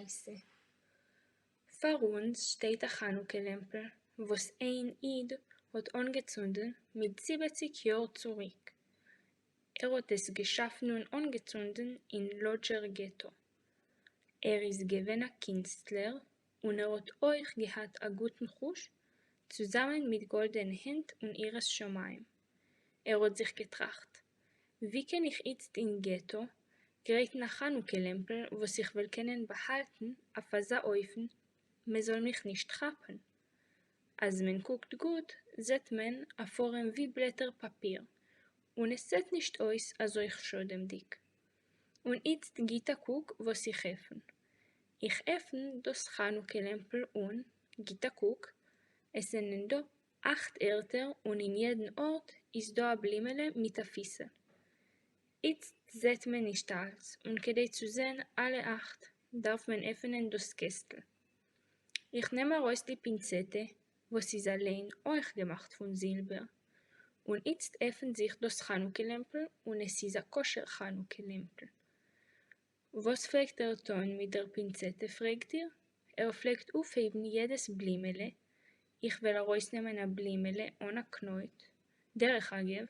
מעשה. פאר אונז שטייט א חנוכה לעמפל וואס איין איד האט אנגעצונדן מיט 70 יאר צוריק. ער האט עס געשאפן און אנגעצונדן אין לאדזשער געטא. ער איז געווען א קינסטלער און ער האט אויך געהאט א גוטן חוש צוזאמען מיט גאלדענע הענט און יראת שמים. ער האט זיך געטראכט, ווי קען איך איצט אין געטא גרייטן א חנוכה לעמפל וואס איך וועל קענען באהאלטן אויף אזא אופן מען זאל מיך נישט כאפן? אז מען קוקט גוט זעט מען א פארעם ווי בלעטער פאפיר, און עס זעט נישט אויס אזוי חשד'דיג. און איצט גיט א קוק וואס איך עפן. איך עפן דאס חנוכה לעמפל און, גיט א קוק, עס זענען דא אכט ערטער און אין יעדן ארט איז דא א בלימעלע מיט א פיסל. איצט זעט מען נישט אלץ, און כדי צו זען אלע אכט דארף מען עפענען דאס קעסטל. איך נעם ארויס די פינצעטע, וואס איז אליין אויך געמאכט פון זילבער, און איצט עפנט זיך דאס חנוכה לעמפל און עס איז א כשר חנוכה לעמפל. וואס פלעגט ער טון מיט דער פינצעטע פרעגט איר? ער פלעגט אויפהייבן יעדעס בלימעלע, איך וועל ארויסנעמען א בלימעלע אן א קנויט, דרך אגב,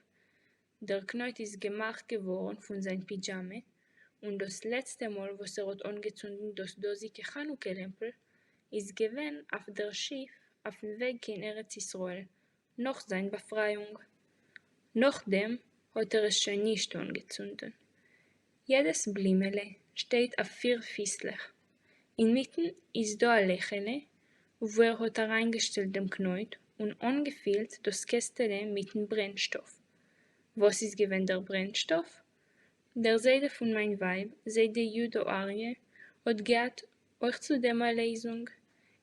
דער קנויט איז געמאכט געווארן פון זיין פידזשאמע, און דאס לעצטע מאל וואס ער האט אנגעצונדן דאס דאזיגע חנוכה לעמפל איז געווען אויף דער שיף אויפן וועג קיין ארץ ישראל נאך זיין באפרייאונג. נאכדעם האט ער עס שוין נישט אנגעצונדן. יעדעס בלימעלע שטייט אויף פיר פיסלעך. אינמיטן איז דא א לעכעלע וואו ער האט אריינגעשטעלט דעם קנויט און אנגעפילט דאס קעסטעלע מיטן ברענשטאף. וואס איז געווען דער ברענשטאף? דער זיידע פון מיין ווייב, זיידע יודא אריה, האט געהאט אויך צו דעם א לעזונג.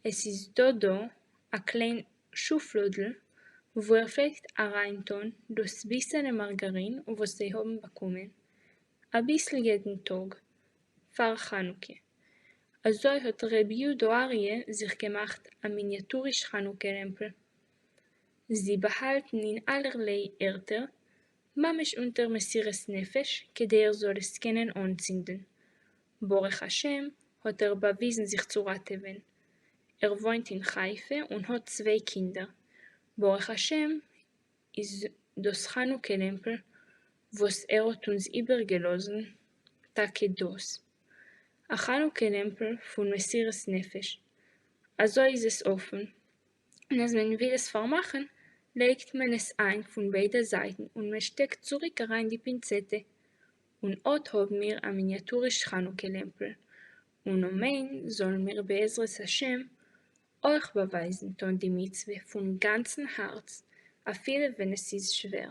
עס איז דא דא א קליין שופלאדל וואו ער פלעגט אריינטאן דאס ביסעלע מארגארין וואס זיי האבן באקומען, אביסל יעדן טאג, פאר חנוכה. אזוי האט ר' יודא אריה זיך געמאכט א מיניאטוריש חנוכה לעמפל. זי באהאלטן אין אלערליי ערטער, ממש אונטער מסירות נפש כדי ער זאל עס קענען אנצינדן. ברוך השם האט ער באוויזן זיך צו ראטעווען. ער וואוינט אין חיפה און האט צוויי קינדער. ברוך השם איז דאס חנוכה לעמפל וואס ער האט אונז איבערגעלאזן טאקע דאס. א חנוכה לעמפל פון מסירות נפש. אזוי איז עס אפן, און אז מען וויל עס פארמאכן לייגט מען עס איין פון ביידע זייטן און מען שטעקט צוריק אריין די פינצעטע, און אט האבן מיר א מיניאטוריש חנוכה לעמפל, און אמן זאלן מיר בעזרת השם אויך באווייזן טון די מצוה פון גאנצן הארץ אפילו ווען עס איז שווער.